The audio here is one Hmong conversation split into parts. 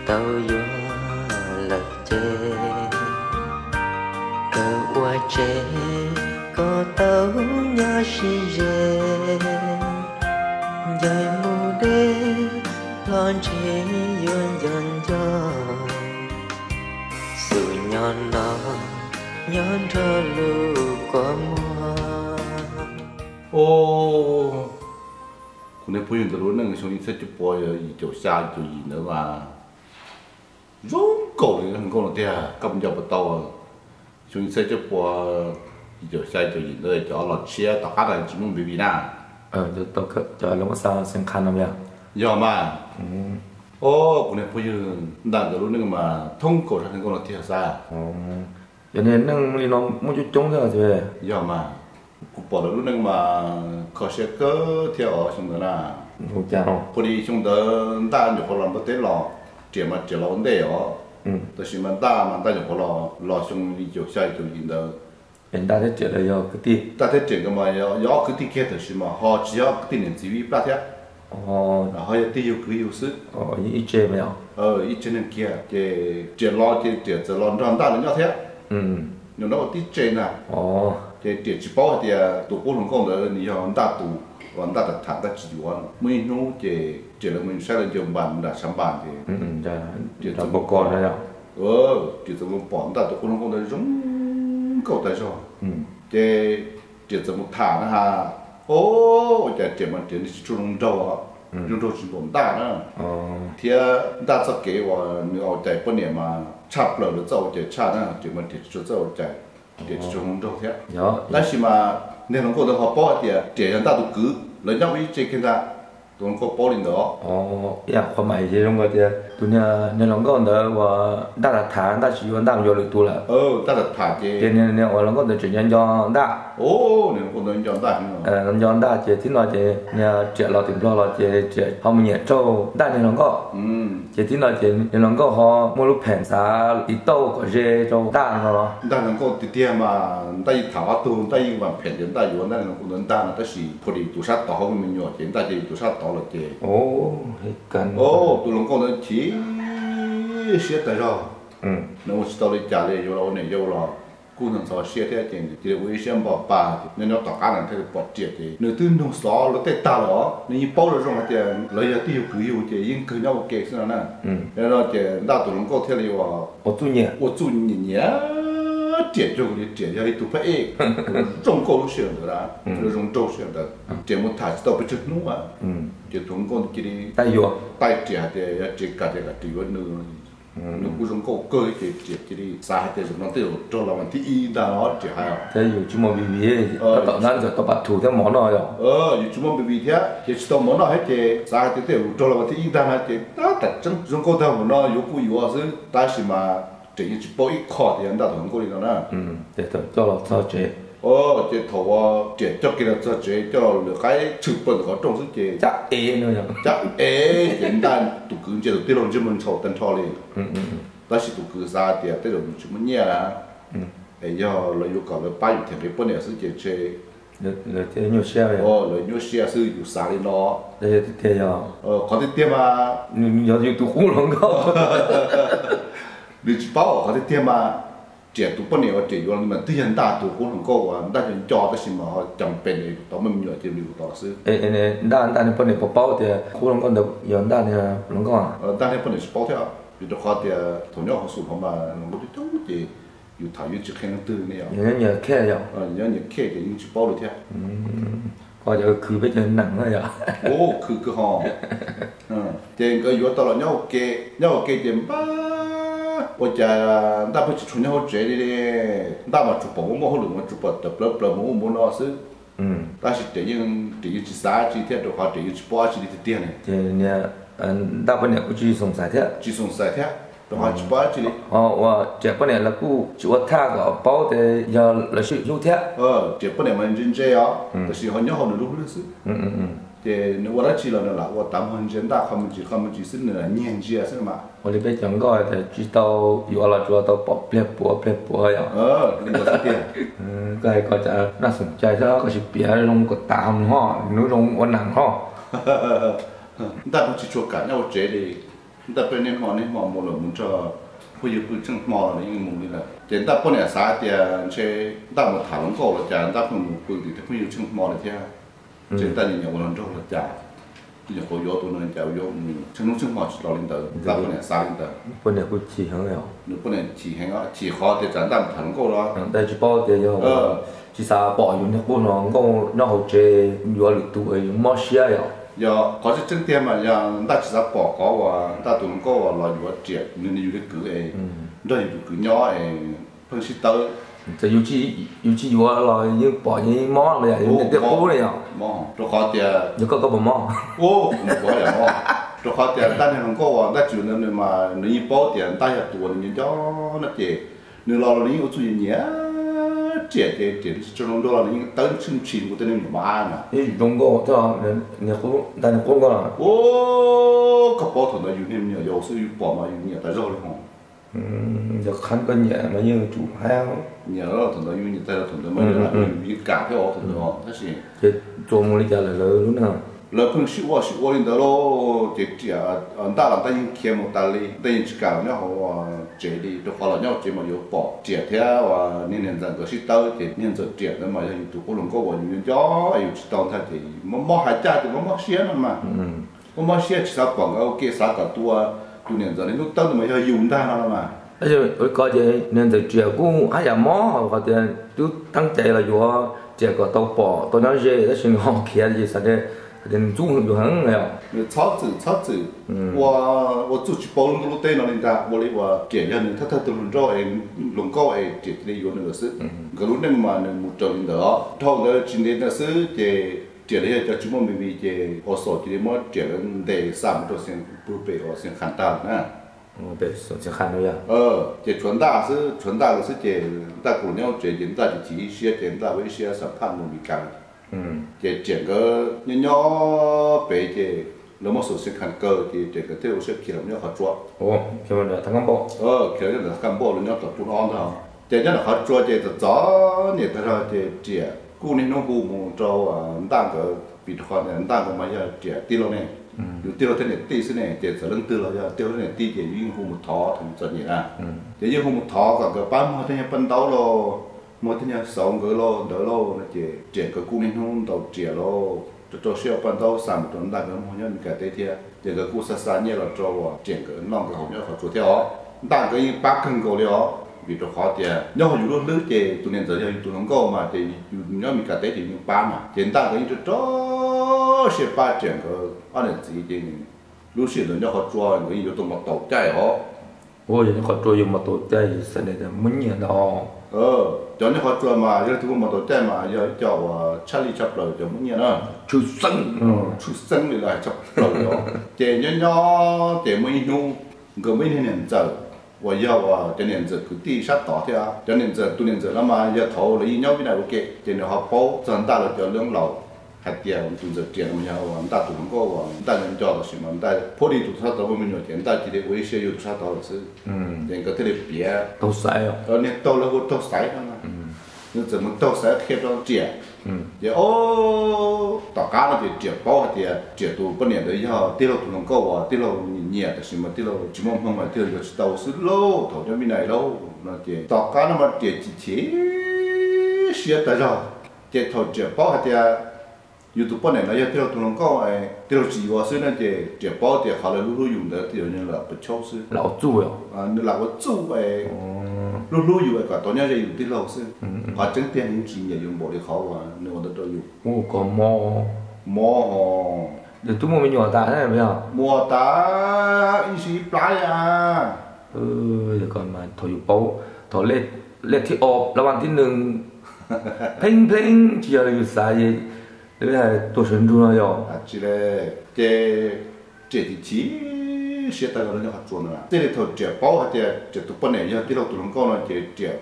Tau yuav lawm ces kawg ua tsev, koj tau nyob sib ze. Ncaim mus deb los ntshe yuav nco nco, xub nyob no nyob nrog lub kua muag. Kuv niag phooj ywg ntawd lub neej xyoo ib txhiab cuaj pua yim caum xya caum yim ntawd mas zoo nkauj li nkauj no tiag, koj puas nco puas tau? Xyoo ib txhiab cuaj pua yim caum xya caum yim ntawd cov los tshiab tom qab ntawd tsis muaj npib vim na. Cov los xeem qha no yog mas. Kuv niag phooj ywg ntawd nkawd lub neej mas thoob nkaus zaj nkauj no tiag xav. Cov niag neej li no muaj coob coob thiab. Yog mas, kuv pom lawv lub neej mas kho siab kawg thiab os xyoo ntawd na. Ua li xyoo ntawd Ntaj nyuam qhuav los npawb teb los, Riam mas Riam los ua ntej os. Tab sis mas Ntaj mas Ntaj nyuam qhuav los, los xyoo li caum xya caum yim ntawd. Ntaj thiab Riam nkawd mas yog ob kwv tij kiag tab sis mas ho tsis yog ob kwv tij niam txiv ib plab thiab, ho yog tij yug kwv yug xwb. Ib tse neeg kiag ces Riam los ces Riam txawm los nrog Ntaj lawv nyob thiab. Nyuam qhuav ua tib tse ntag. Ces Riam tsis paub hais tias tus qub hluas nkauj ntawd nws yog Ntaj tus, uas Ntaj tham tham Ntaj tsis yuav. Muaj ib hnub ces Riam lawv mus saib lawv ncaws npas nram tshav npas ces Riam txawm mus pom Ntaj tus qub hluas nkauj ntawd zoo nkauj tas zog. Ces Riam txawm mus tham na has, o, ua cas Riam mas Riam nws tsis tshua zoo nraug, zoo nraug tsis npaum Ntaj na. Thiab Ntaj txoj kev uas nws ua cai poj niam mas tshaj plaws lawv txoj ua cai tshaj na, Riam mas Riam tsis tshua txoj ua cai, Riam tsis tshua zoo nraug thiab. Tab sis mas niag hluas nkauj ntawd ho paub hais tias Riam yog Ntaj tus kwv, lawv nyob ua ib tse kiag ntag. Tus hluas nkauj paub li ntawd. Ib yam qhuav mam li zoo nkaus tias tus niag hluas nkauj ntawd uas Ntaj tham tham Ntaj tsis yuav Ntaj yuav lwm tus lawm. Ntaj tham tham ces ces niag uas hluas nkauj ntawd tseem nco nco Ntaj. Nco Ntaj, nco Ntaj ces tib no ces niag Riam los tim Nplog los ces Riam ho mus nyiam raug Ntaj niag hluas nkauj. Ces tib no ces niag hluas nkauj ho muaj lub pheem xav tiv tauj kom ze rau Ntaj no los. Ntaj hluas nkauj tiag tiag mas Ntaj yeej tham ob tug, Ntaj yeej vam pheem tias Ntaj yuav Ntaj hluas nkauj ntawd ntag no, tab sis phu dis tus sab tod ho muaj me nyuam ces Ntaj cia li tus sab tod los ces tus hluas nkauj ntawd chim siab tas zog. Nws ua tsis tau li cas li, yuav los ua niam yau los kuj ntxhov siab thiab ces nws cia li ua ib siab npo pa ces nyob nyob tom qab ntawd thiaj li pom Riam ces nws twb nug xov luag tej tag lawm os, nws yeej paub zoo zoo hais tias lawv yog tij yug kwv yug ces yeej kawg nyob ua ke xwb no na. Yog li no ces Ntaj tus hluas nkauj thiaj li ua txuj nyiam nyiam Riam cuag li Riam yog ib tug phab ej zoo nkauj lub sij hawm ntawd, zoo nraug sij hawm ntawd. Riam mus tham tsis tau pes tsawg hnub ces tus hluas nkauj cia li taij Riam hais tias yog Riam kam ces kom Riam yuav nws. Nws kuj zoo nkauj kawg ces Riam cia li xav hais tias zaum no tej zaum raug los vas thib ib ntag no Riam hais. Thiab yus tsis muaj vim vim, tom ntawd txawm tau pas thum thiab mov noj yom. Yus tsis muaj vim vim thiab ces tsis tau mov noj thiab ces xav hais tias tej zaum raug los vas thib ib ntag no ces tab tom tseem zoo nkauj tag npaum no yuav kuj yuav xwb, tab sis mas Riam yeej tsis paub ib qho tias Ntaj tus hluas nkauj li no na. Ces thaum coj los txog tsev, ces thaum uas Riam coj kiag los txog tsev coj los lwm qaib tshwm plaws ntawm qhov rooj xwb ces cab ev no, cab ev ces Ntaj tus kwv ntsia tus tij laug ntsej muag ntshaus tag nrho li. Tab sis tus kwv xav tias tej zaum nws tsis muaj nyiaj na, es yog lawv yuav kom lawv pab yus them nqi poj niam xwb ces ntshe lawv nyuaj siab xwb, yus xav li no. Qhov tiag tiag mas yog yus tus qub hluas nkauj. Nws tsis paub qhov tiag tiag mas Riam tus poj niam uas Riam yuav los mas twb yog Ntaj tus qub hluas nkauj uas Ntaj nco nco tab sis mas ho cas pes tau muaj me nyuam ces nws yuav tau los xwb. Ntaj, Ntaj niag poj niam puas paub tias qub hluas nkauj ntawd yog Ntaj niag hluas nkauj? Ntaj niag poj niam tsis paub thiab, vim rau qhov tias thaum nyob hauv xum hauv mas hluas nkauj coob coob ces yus tham yeej tsis qhia leej twg ne yom. Nyob nyias khej yom. Nyob nyias khej ces yeej tsis paub li thiab. Koj cov khwv peb cov neeg na yom. Khwv kawg ho. Ces nkawd yuav tau los nyob ua ke, nyob ua ke ces npab ua cas Ntaj pheej tsis tshua nyob hauv tsev li. Ntaj mas tsuas pom muaj muaj hauj lwm mas tsuas pom tawm plaws plaws mus ub mus no xwb. Tab sis Riam yeej, Riam yeej tsis xav tsi thiab rau qhov Riam yeej tsis paub tsi li tiag tiag ne. Ntaj poj niam kuj tsis xoom xaiv thiab. Tsis xoom xaiv thiab rau qhov tsis paub tsi li. Ho uas Riam poj niam lawv kuj tsis ua thaj kom paub tias yog lawv sib hlub thiab. Riam poj niam mas ntse ntse os, tab sis ho nyob hauv nws lub hlwb xwb. Ces nws ua dab tsi los nws lam ua tav muag ntsia Ntaj qhov me ntsis qhov me ntsis xwb, nws lam nyiag ntsia xwb mas. Ua li peb cov nkauj tias tsis tau yuav los tsuas tau pom pliag puav pliag puav yom. Koj hais koj cov naj xoom cai thiab koj sis piav zoo kom tas ho mus ho, hnub zoo ua neeg ho. Ntaj kuj tsis tshua kam nyob hauv tsev li. Ntaj peb niaj hmo niaj hmo mus lawm mus nrog phooj ywg pw tsheej hmo los yeej mus li lawm. Ces ntaj poj niam xav tias ntshe ntaj mus tham hluas nkauj los cas ntaj pheej mus pw tim tej phooj ywg tsheej hmo li thiab. Ntshe ntaj nyiam nyiam ua hluas nraug los cas, nyuam qhuav yuav tus no cas yuav mus tsheej hnub tsheej hmo tsis los li ntawd, ntaj poj niam xav li ntawd. Poj niam kuj chim heev, nws poj niam chim heev, chim qhov tias tsam ntaj mus tham hluas nkauj los ntaj tsis paub tias yog tsis xav pom yus niag qub hluas nkauj nyob hauv tsev yuav lwm tus yus mob siab yom. Yog qhov tseeb tseeb tiag mas yog ntaj tsis xav pom qhov uas ntaj tus hluas nkauj uas los yuav riam nws yus li kwv es nrog yus tus kwv nyob es pheej sib tawb. Yus tsis yuav los yeej pom yeej mob no yom, yus niam tej qub na yom. Rau qhov tias yog koj koj puas mob? Rau qhov tias ntaj niag hluas nkauj uas ntaj tsis yuav ntawd nws mas nws yeej paub tias ntaj yog tus uas nws nco nco no ces nws los los nws yeej ua txuj nyiam nyiam riam ces riam tsis tso zoo nraug los nws yeej tawb tshwj tshis ua tej neeg nyiam mab na. Zoo nkauj thiab, niag qub, ntaj niag qub nkauj. Koj paub thaum ntawd yus niag me nyuam yaus xwb yus pom mas yus nyiam tas zog li hos. Yog qhab koj nyiam mas yeej tsum hab. Nyiam thaum ntawd yus nyiam tas zog, thaum ntawd mas yus yeej kam thiab os thaum ntawd os tab sis ces txuas mus li cas lawm lawv lub neej. Lawv pheej sib ua sib ua li ntawd lauj ces riam, ntaj los ntaj yeej khiav mus tas li, ntaj yeej tsis kam los nyob hauv tsev li rau qhov los nyob hauv tsev mas yuav pom riam thiab uas niag niam ntxawm nkawd sib tawb ces niag ntxawm riam ntawd mas yog yus tus qub hluas nkauj uas yus nco nco es yus tsis tau ntag ces mob mob hais caj ces mob mob siab no mas. Mob mob siab tsis xav pom nkawd ua ke, xav kom tus, tus niam ntxawm niag hnub tawb ntawd mas yog yus ntag no los mas. Ua li ko ces niag ntxawm riam kuj haj yam mob qhov tias twb teeb cai los yuav riam kom tau pom tau nyob ze tab sis nws ho khiav ces xav tias nws ntxub yus heev os. Nws txhob txwm txhob txwm ua, ua txuj tsis paub lub ntuj lub teb no li ntag, ua li uas riam yog nws thawj thawj tus hluas nraug es, hluas nkauj es riam cia li yuav nws lawm xwb. Nkawd lub neej mas nws mus raws li ntawd os. Dhau ntawd tsis ntev ntawd xwb ces riam los yog cov tsis muaj me vi ces ua xaus cia li muab riam lawv ntes xa mus rau pug pem uas Xeev Khuam tag lawm na. Ces tshuav ntaj xwb, tshuav ntaj lawm xwb ces ntaj kuj los nyob hauv tsev ces ntaj chim chim ib siab ces ntaj ua ib siab xam phaj mus Mes Kas. Ces riam nkawd nyob nyob pem ces lawv muab xus Xeev Khuam kaw ces riam nkawd thiaj ua siab khiav los nyob qhov tsua. Khiav los nyob ntawm Kaj Npauj lawv nyob tom pub ob ntag. Ces nyob ntawm qhov tsua ces txom txom nyem tag zog ces riam kuj niaj hnub hu mus rau ntaj nkawd vim rau qhov ntaj nkawd mas yog riam tij laug ne, yus tij laug thiab niam tij xwb ne ces txawm leej twg los yog tij laug thiab niam tij ces yus yeej hu mus thov thaum yus txom nyem na. Ces yeej hu mus thov kom nkawd pab muag tej nyuag paj ntaub lauj, muag tej nyuag xauv nkawd lauj ntawd lauj no ces riam nkawd kuj niaj hnub ntaus riam lauj, rau rau siab ua paj ntaub xa mus rau ntaj nkawd muag nyob Mes Kas teb thiab. Ces nkawd kuj xa xa nyiaj los rau riam nkawd noj nkawd haus nyob qhov tsua thiab os. Ntaj nkawd yeej pab kawg nkaus li os, vim rau qhov tias nyob hauv yus lub hlwb ces tus niam ntxawm yog yus tus hluas nkauj mas ces yus nyob Mes Kas teb ces yeej pab mas ces ntaj nkawd yeej rau rau siab pab riam nkawd ob niam txiv ces lub sij hawm ntawd nyob qhov tsua nkawd yeej yuav tau mos taus caij os. Yog nyob qhov tsua yuav mos taus caij xav tias muaj nyiaj ntag. Cov nyob qhov tsua mas yog leej twg muaj mos taus caij mas yog ib co uas tshaj lij tshaj plaws cov muaj nyiaj na. Tshwj xeeb, tshwj xeeb li lawv hais tshaj plaws li os. Ces nyob nyob ces muaj ib hnub nkawd muaj ib niag niam ntxawm uas yog uas cov niam ntxawm kwv tij sab tod thiab, cov niam ntxawm, tus niam ntxawm no mas yog thaud lawv yeej nyob Vib Nais ua ke ces nws ho paub txog ntaj lawv cov leej laus hais tias tus ntxawm riam no mas yog uas ntaj tus hluas nkauj uas ntaj nco nco tab sis mas ntaj phuab li tus sab tod muaj me nyuam ces ntaj cia li ua ib siab yuav tus sab tod lawm xwb. Ces nkawd thiaj li piav, niag taug lawv hu taug xaiv no, nws txawm mus taug xaiv qhia rau riam. Ces o, tom qab no ces riam paub hais tias riam tus poj niam ntawd yog tij laug tus hluas nkauj uas tij laug nyiam nyiam tab sis mas tij laug tsis muaj hmoo mas tij laug yuav tsis tau xwb lauj thaum nyob Vib Nais lauj no ces tom qab no mas riam chim chim siab tag zog. Ces thaum riam paub hais tias yus tus poj niam no yog tij laug tus hluas nkauj, tij laug tsis yuav xwb no ces riam paub tias qhov lawv hlub hlub yus ntawd twb yog nws lam pes tshaub xwb, nws lam ua txuj hlub hlub yus kom tau nyob ze yus tij laug xwb. Qhov tseeb tiag nws tsis nyiam yus npaum li qhov uas nws ua ntawd rau yus. Mob, mob hos. Twb muaj me nyuam tas, muaj tas ib sim ib plab li. Thaum yus paub, thaum lej thib ob laj vaj thib neeg pheej pheej tsis yog li yus xav, tuag sawv ntsug no yog tsis li. Ces riam chim chim siab tag nrho lawv nyob qhov tsua ntawd. Txij li thaum riam paub hais tias riam tus poj niam yog tij laug tus hluas nkauj no ces riam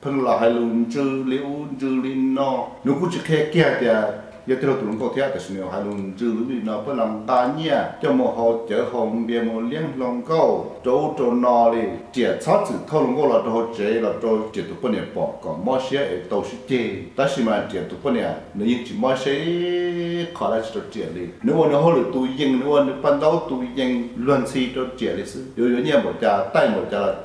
pheej los hais lus ntsws li ub ntsws li no. Nws kuj tsis qhia kiag tias Yog tij laug tus hluas nkauj thiab, tab sis nws hais lus ntsws lus li no pab los nqa nyiaj coj mus haus cawv haus npias mus liab hluas nkauj rau ub rau no li. Riam txhob txwm thauj hluas nkauj los rau hauv tsev los rau Riam tus poj niam pom kom mob siab es tau sib ceg. Tab sis mas Riam tus poj niam nws yeej tsis mob siab ib qho dab tsi rau Riam li. Nws ua nws hauj lwm tus yees, nws ua nws paj ntaub tus yees luag ntxhi rau Riam li xwb. Yuav yuav nyiaj npaum cas, taij npaum cas los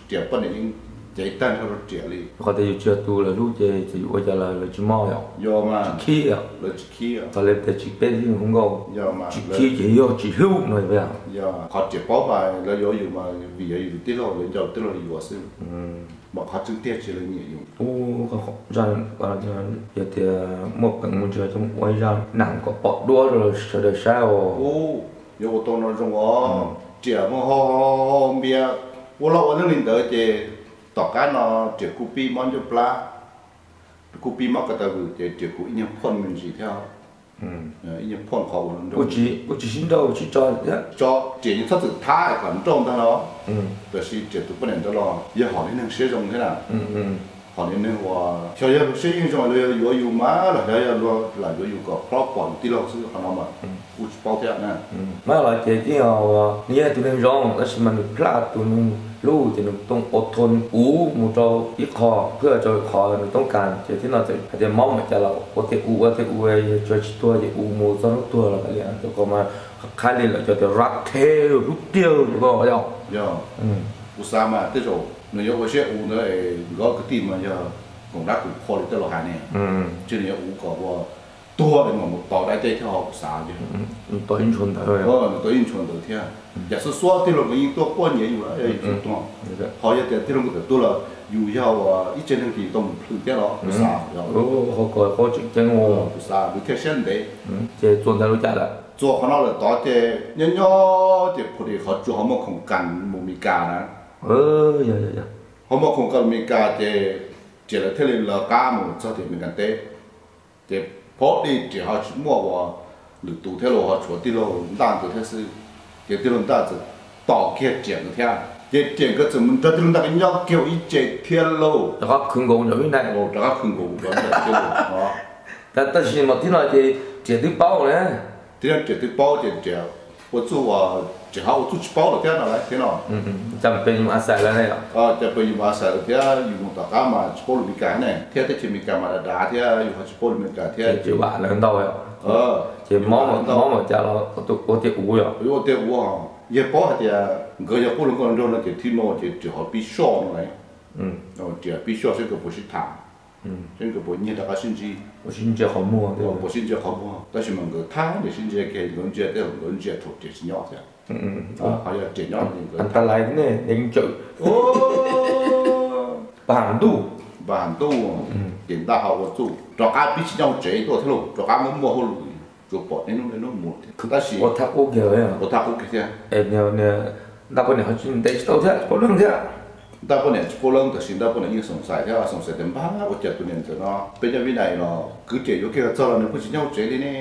Riam poj niam yeej cev tag nrho rau Riam li. Qhov tias yus tsis yog tus lawv hlub ces txawm yus ua cas los lawv tsis mob yom. Yog mas, tsis khib yom. Lawv tsis khib. Txog li tias tsis peb yeej hu nkauj, tsis khib ces yog tsis hlub no. Yog qhov Riam paub mas lawv yuav yus mas vim yog yus tij laug, lawv nco tij laug li yuav xwb. Mas qhov tseeb tiag tsis lawv nyiam yus. Ub, zaj, yog tias muaj peev mus ntshe coj mus ua ib zaj neeg kom pom duab rau sawv daws saib os. Ub, yuav ua tau no zoo os. Riam mus haus npias ua loj ua neej li ntawd ces tom qab no Riam kuj pib mob ncauj plab, kuj pib mob ko taw vwm ces Riam kuj ib nyuag phoj me ntsis thiab. Ib nyuag phoj qhov ua kuj tsis sib nrauj sib tso thiab, tso Riam yeej txhob txwm thab kom nrauj ntag no. Tab sis Riam tus poj niam ntawd los yog hom li neeg siab zoo thiab na. Hom li neeg uas xyov yog luag siab yeej zoo los yog yuav yus mas los xyov yog luag lam yuav yus kom plob pom yus tij laug xwb, qhov no mas kuj tsis paub thiab na. Mas los ces tij laug nws yog tus neeg zoo tab sis mas nws plaj tus neeg hlub ces nws tau ua thua nws uv mus rau ib qho, phwj rau qhov nws toob kas ces tib no txawm hais tias mob npaum cas los ua tiag uv ua tiag uv, yog tsis tuag ces uv mus txog hnub tuag los kav liam. Rau qhov mas qhab li lawv cov tias ras khe hlub tiag tus ko yog. Yog, kuv xav mas tej zaum nws yuav ua siab uv ntawd es nkawd kwv tij mas yog koom dab koom qhua li tej laus hais ne, ces nws yuav uv kom ua tuag es mam mus tau dab ceg thiab ho kuv xav yog. Nws tau ib ntshua ntawd, nws tau ib ntshua ntawd thiab. Cas xub xuab tij laug nkawd yeej tuaj quaj nyiav yus lawm, yus tuag. Ho yog tias tij laug nkawd tawm tuag los yus yog ua ib tsev neeg ces yus tau mus plhws thiab los kuv xav. Ho ko qhov tseem ceeb, kuv xav nws thiaj siab ntev. Ces txuas ntawd lub cas lawm? Txuas qhov no lawm tod ces nyob nyob ces phu di qhov tsuas ho muaj khoom kas mus Mes Kas na. Ho muaj khoom kas mus Mes Kas ces Riam lawv thiaj li lawv qab mus txog tim Mes Kas teb. Ces phu di Riam ho tsis muaj ua lwm tus thiab los ho tshuav tij laug Ntaj nkawd thiab xwb. Ces tij laug Ntaj txawm tos kiag Riam nkawd thiab, ces Riam nkawd txawm mus nrog tij laug Ntaj nkawd nyob kiag ua ib tse thiab lauj. Rov qab khwv nkaus ntawm Vib Nais, rov qab khwv nkaus ntawm Vib Nais. Tab sis mas tib no ces Riam twb paub na. Tib no Riam twb paub ces Riam ua txuj, Riam ho ua txuj tsis paub lawm thiab no lawm thiab no. Cas pes yus a xais lawm ne? Cas pes yus a xais lawm thiab, yus mus tom qab mas tsis paub lus Mes Kas ne, thiab teb chaws Mes Kas mas dav dav thiab yus ho tsis paub lus Mes Kas thiab. Ces ua lawv ntau, ces mob ua cas los ua tiag uv yom. Ua tiag uv, yog paub hais tias nkawd yog pub hluas nkauj nraug no ces thib no ces Riam ho pib soj no lawm. Riam pib soj seb nkawd puas sib tham, seb nkawd puas nyiag rov qab sib ntsib, puas sib ntsia qhov muag, puas sib ntsia qhov muag. Tab sis mas nkawd thab niam sib ntsia kiag, nkawd ntsia tej zaum nkawd ntsia thaum Riam tsis nyob thiab. Ho yog Riam nyob nkawd ta lais ne, deev tsawm. Npaj ntuj, npaj ntuj, ces Ntaj ho ua txuj rov qab pib tsis nyob hauv tsev tuaj thiab lauj, rov qab muaj muaj hauj lwm, tsuas pom niaj hnub niaj hnub mus thiab. Tab sis ua thaj qub kiag, ua thaj qub kiag thiab. Ntaj poj niam ho tsis ntev tsis tau thiab, tsis paub leej thiab. Ntaj poj niam tsis paub leej, tab sis Ntaj poj niam yeej xoom xaim thiab, xoom xaim tias npab ua cas tus niam ntxawm no, peb nyob Vib Nais los kwv Riam yuav kiag txog los nws kuj tsis nyob hauv tsev li ne.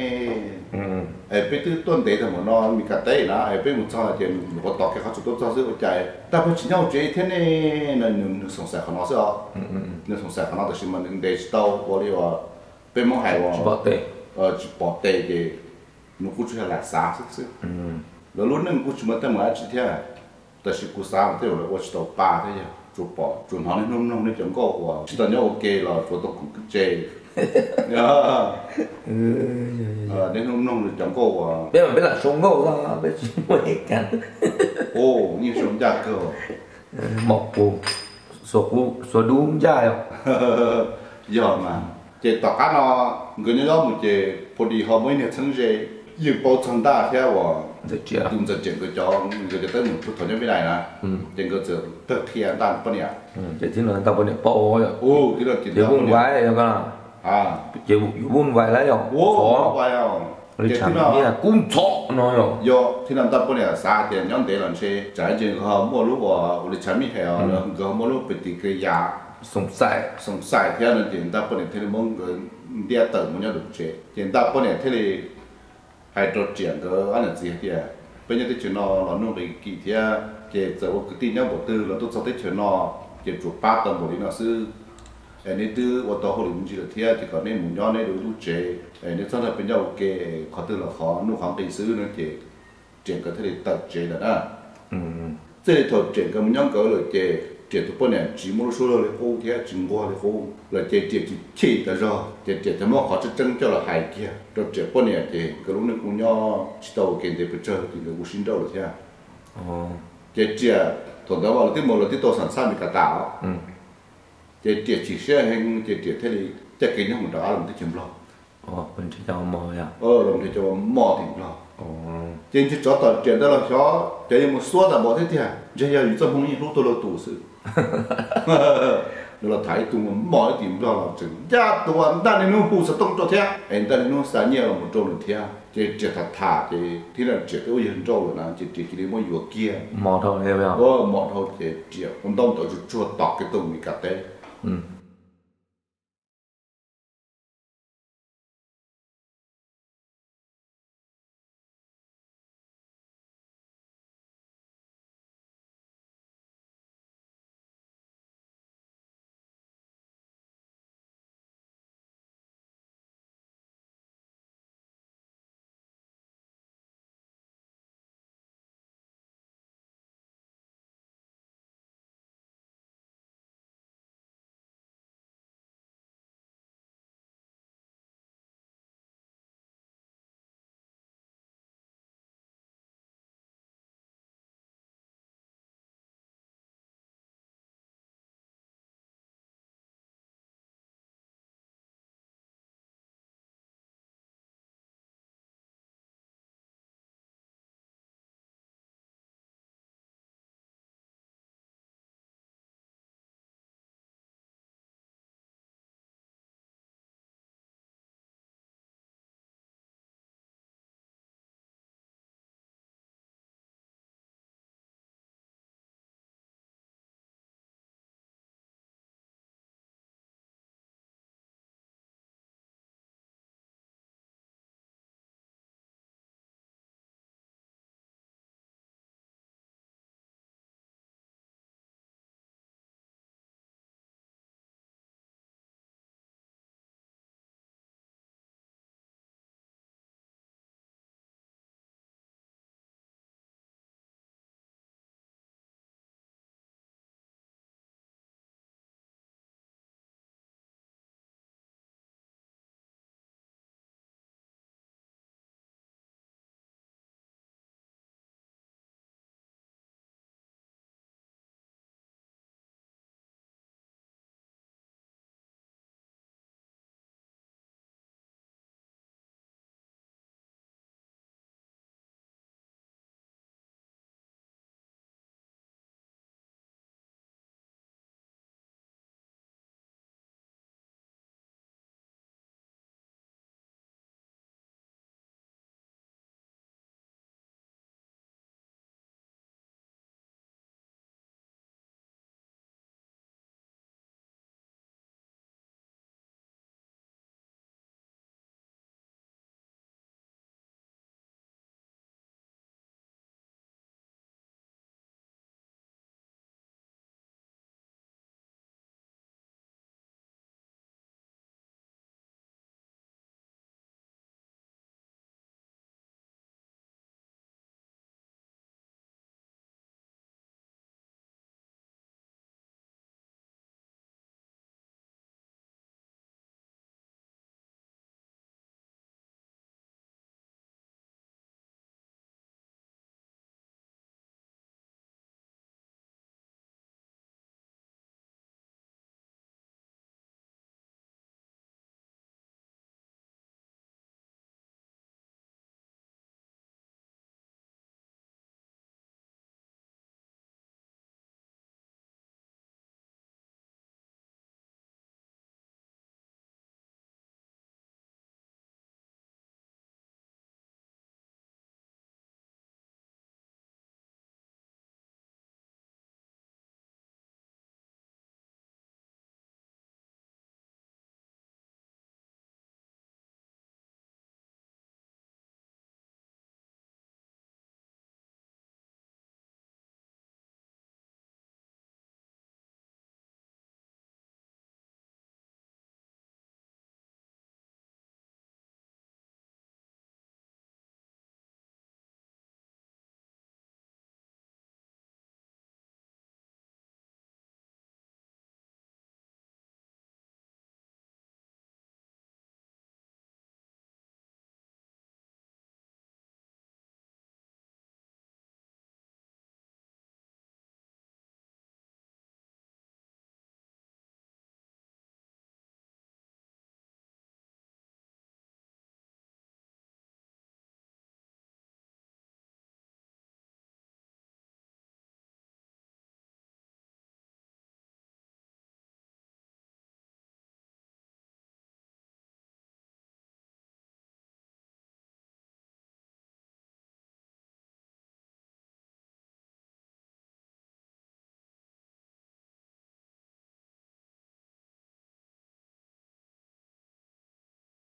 Es peb twb tuaj ntev tag npaum no Mes Kas teb na, es peb mus txog ces nws nyuam qhuav tos kiag qhov txus tuaj txog xwb ua cas Ntaj poj tsis nyob hauv tsev thiab ne. Nws xoom xaim qhov no xwb os. Nws xoom xaim qhov no tab sis mas nws ntes tsis tau ua li uas peb Hmoob hais uas tsis pom tes ces nws kuj tsuas yog lam xav xwb xwb. Lawv lub neej kuj tsis muaj teeb meem dab tsi thiab. Tab sis kuv xav mas tej zaum lawv ua tsis tau pa thiab yog tsuas pom tsuas hnov niaj hnub mloog nej cov nkauj uas tsis tau nyob ua ke los tsuas tau koom kwv tse. Niaj hnub mloog nej cov nkauj uas peb mas peb lam sau nkauj, peb tsis muaj ib kas. Yeej sau ncaj kawg. Mom pus, xuas dub ncaj yom. Yog mas ces tom qab no nkawd nyob nyob mus ces phu di ho muaj ib niag txheeb ze yeej paub txog Ntaj thiab uas tus Ntxawm Riam nkawd cov, nkawd cov teeb meem puag thaum nyob Vib Nais na, ces nkawd txawm tawg qhia Ntaj poj niam. Ces tib no Ntaj poj niam paub, ces vuj vais, ces yus vuj vais lawm yom, li tsam ib kub ntxhov no yom. Yog tib no Ntaj poj niam xav tias nyob ntev los ntshe tsam ntse nkawd ho muaj lub ua ua li tsam mij hais os, nkawd ho muaj lub pes tis kawg yam, xoom xaim thiab no ces Ntaj poj niam thiaj li muab nkawd ntiab tawm mus nyob lub tsev. Ces Ntaj poj niam thiaj li hais rau Riam nkawd ob niam txiv hais tias peb nyob teb chaws no los nuj nqis kim thiab, ces txawm ua kwv tij nyob npaum twg los tuaj txog teb chaws no ces tsuas pab tau npaum li no xwb. Es neb twb ua tau hauj lwm me ntsis lawm thiab ces kom neb mus nyob neb dua ib lub tsev, es neb txhob nrog peb nyob ua ke, qhov twg los qhov nuj qhov nqi xwb no ces Riam nkawd thiaj li tawm tsev lawm na. Txij li thaum Riam nkawd mus nyob nkawd lawm ces Riam tus poj niam tsis muaj lub suab luag li qub thiab tsis nquag li qub lawm ces Riam tsis chim tas zog ces Riam thiaj muab qhov tseeb tseeb coj los hais kiag rau Riam poj niam ces nkawd lub neej kuj nyob tsis tau ua ke ntev pes tsawg ces nkawd kuj sib nrauj lawm thiab. Ces Riam thaum ntawd mas lawv twb mus lawv twb tau xam xaj Meskas tas os. Ces Riam chim siab heev ces Riam thiaj li caij kev nyob mus rov qab los teb chaws Nplog. Los nrhiav cov mos tim Nplog. Ces ntshe tsov tom Riam ntawd los xyov cov yuav mus xuab tag npaum thiab tiag, ntshe yog yus txoj hmoo yeej hlub tuaj luag tus xwb. Nws los tham ib tug mos ib tim Nplog los tseem ncaj tuaj ntaj niaj hnub hu xov tooj rau thiab es ntaj niaj hnub xa nyiaj los mus rau nws thiab. Ces Riam tham tham ces thiab Riam twb ua yawg nrauj lawm na ces Riam cia li muab yuav kiag mos dhau ces Riam ua ntaub ntawv tsuag tsuag tom kev tuaj Meskas teb.